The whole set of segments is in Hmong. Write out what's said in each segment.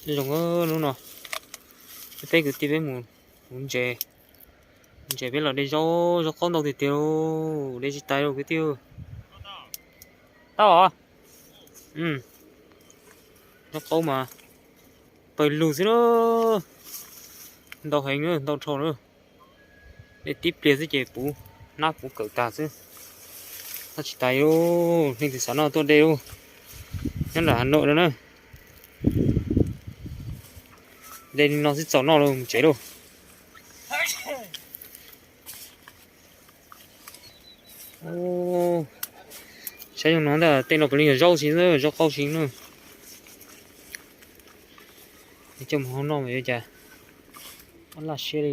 Zoo, hnub no peb kwv tij peb mus, mus ntses, ntses peb los de zaub, zaub qaub ntau tiag tiag, de tsis tas li kwv tij. Tau os. Zaub qaub mas pawg lug xwb na, ntau heev na, ntau dhau na. De tib pliag xwb ces puv, nab puv kawm tag xwb. Noj tsis tas li, neeg twg xav noj tuaj de lauj, nyob nram Hà Nội no na. De li no xwb txaus noj lauj, mus tsev lauj. Saib zoo no ntag, tej no puav leej yog zaub xwb, zaub qaub xwb na. Coj mus hau noj mas yuav cas, laj siab li.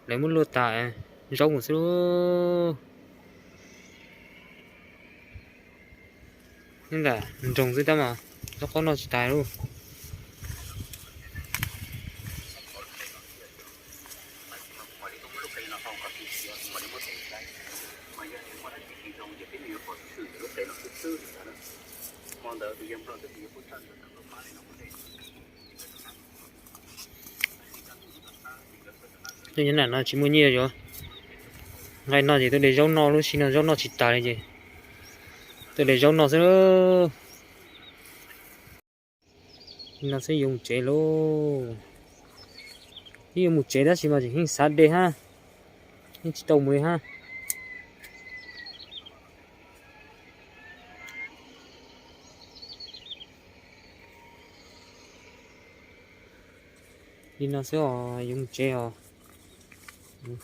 Lawv muab luaj tas, zaub mus xwb lauj. Nyob nram nroog xwb tab mas zaub qaub noj tsis tas lauj. Tej nyob nram no tsis muaj nyiaj yuav, nqaij noj ces tuaj de zaub noj, lub sij no zaub noj tsis tas li ces tuaj de zaub noj xwb. Li no xwb yuav mus tsev lauj. Twb yuav mus tsev tab sis mas tseem yeej xav de hab, yeej tsis tau mus li hab. Li no xwb os, yuav mus tsev os. No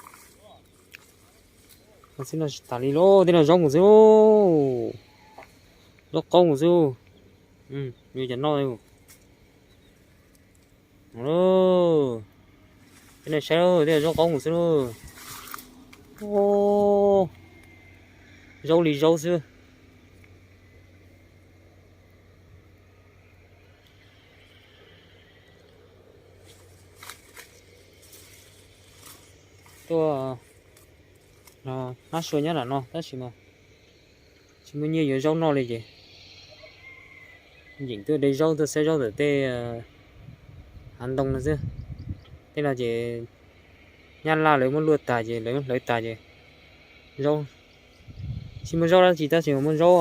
xwb noj tsis tas li lauj, tej no zaub mus xwb lauj. Zaub qaub mus xwb lauj. Yuav cov noj. Tej no saib lauj, tej no zaub qaub mus xwb lauj. Zaub li zaub xwb. Tuaj, no, hab sua nyob nram no tab sis mas tsis muaj nyiaj yuav zaub noj li ces yeem tuaj de zaub, tuaj saib zaub ntawm tej hav ntoo no xwb. Tej no ces nyab laj lawv muab luaj tas ces lawv muab hlawv tas ces zaub, tsis muaj zaub dab tsi tab sis mas muaj zaub,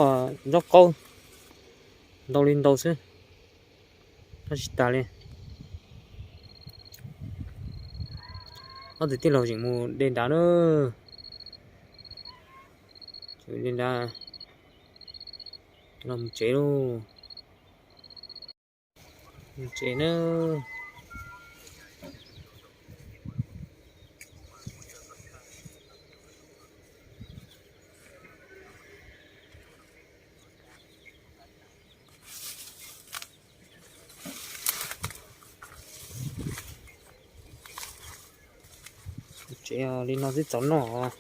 zaub qaub ntau li ntau xwb. Noj tsis tas li. Ob tug tij laug tseem mus de nrad na. De nrad los mus tsev lauj. Mus tsev na. Tsev li no xwb txaus noj.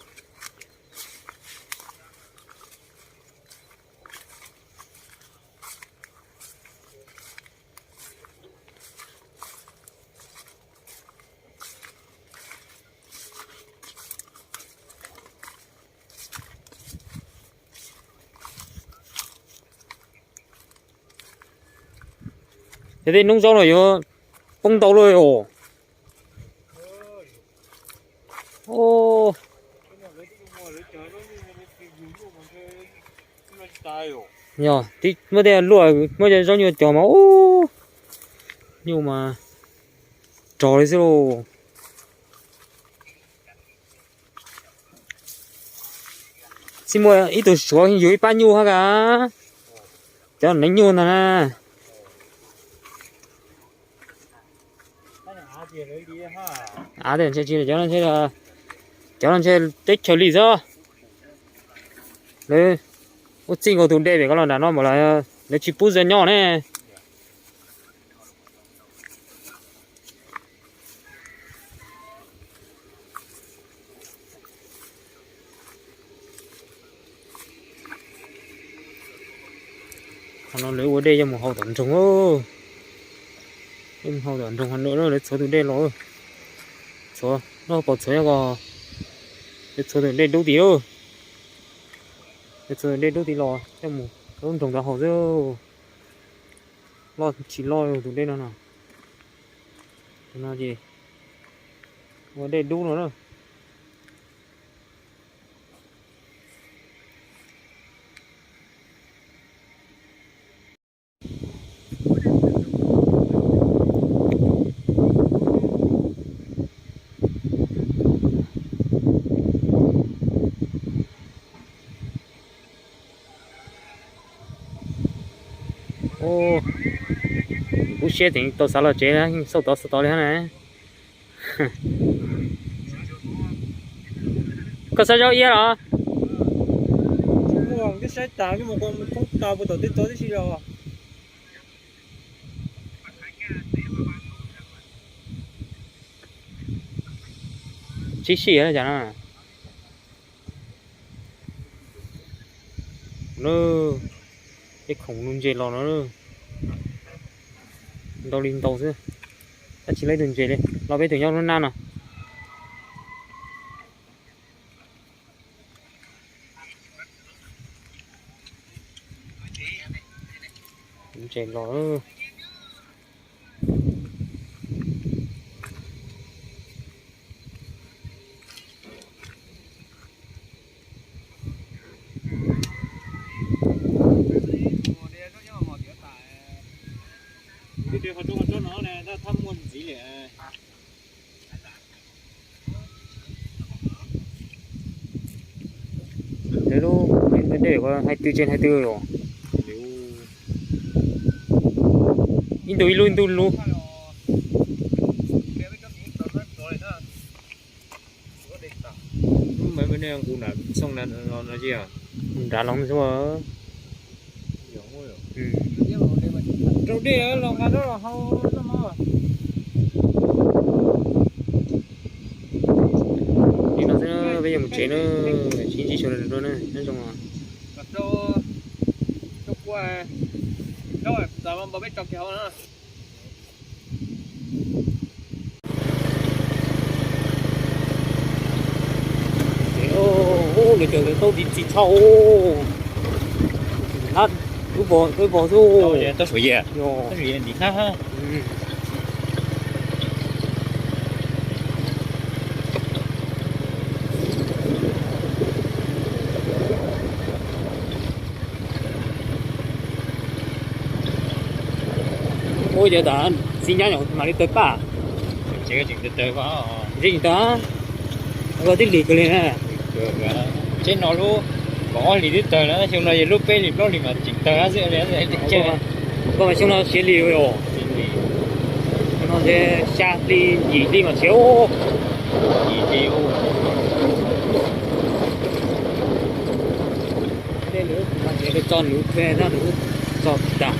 Ces tej noob zaub no yuav poob ntau lawm os. Yog muab tej luaj, muab cov zaub nyuj cog mas ub, nyuj mas rog li xwb lauj. Txij muaj ib tug Suav yug ib pab nyuj hab kas, cov neev nyuj ntag na. Av tias ntshe tsis, cov no ntshe teb chaws Lis xwb. Lawv ua txij nkaus tus dej pem ko los nram no mas lawv tsis pub zaj nyob ne. Qhov no lawv ua dej coj mus hau tom nroog, coj mus hau tom nroog Hà Nội na, lawv txhuav tus dej los, txhuav noj pom txhuav nyob ko, lawv txhuav tus dej dub tid lauj, lawv txhuav tus dej dub tid los coj mus lub nroog tod hau xwb. Loj tsis loj tus dej no no. Tus no ces ua dej dub no na. Kub siab tseem tau xav los tsev, xauj tod xauj tod li hab na. Koj xav zaub iab los? Twb saib tas, twb mus thoob plaws puag tom tej txo tib si los. Tib si cas na. Tej khoom nuv ntses los no, ntau li ntau xwb. Tab tsis laib tus ntses li, los peb tus nyob lub nab no. Ntses los. Lub dej hai mươi tư trên hai mươi tư os. Ib ntu ib lub ib ntu lub. Nrad los xwb. Rau dej los nqa rau hau. Li no xwb peb yuav mus tsev na, sib ntsib sawv daws dua na, nyob zoo. Lawv cov tau txi txi tshaj. Lub vog xwb. Ua cas tas txiv nyab mam li tawg paj. Tseem tawg, koj twb lig kawg li na. Tseem no lub kaum ob hlis twb tawg na, xyoo no yog lub peb hlis plaub hlis mas tseem tawg xwb li. Koj mas xyoo no siav lig os. Xyoo no xya hli yim hli mas siav. Tej lwm tso lwm tso tas.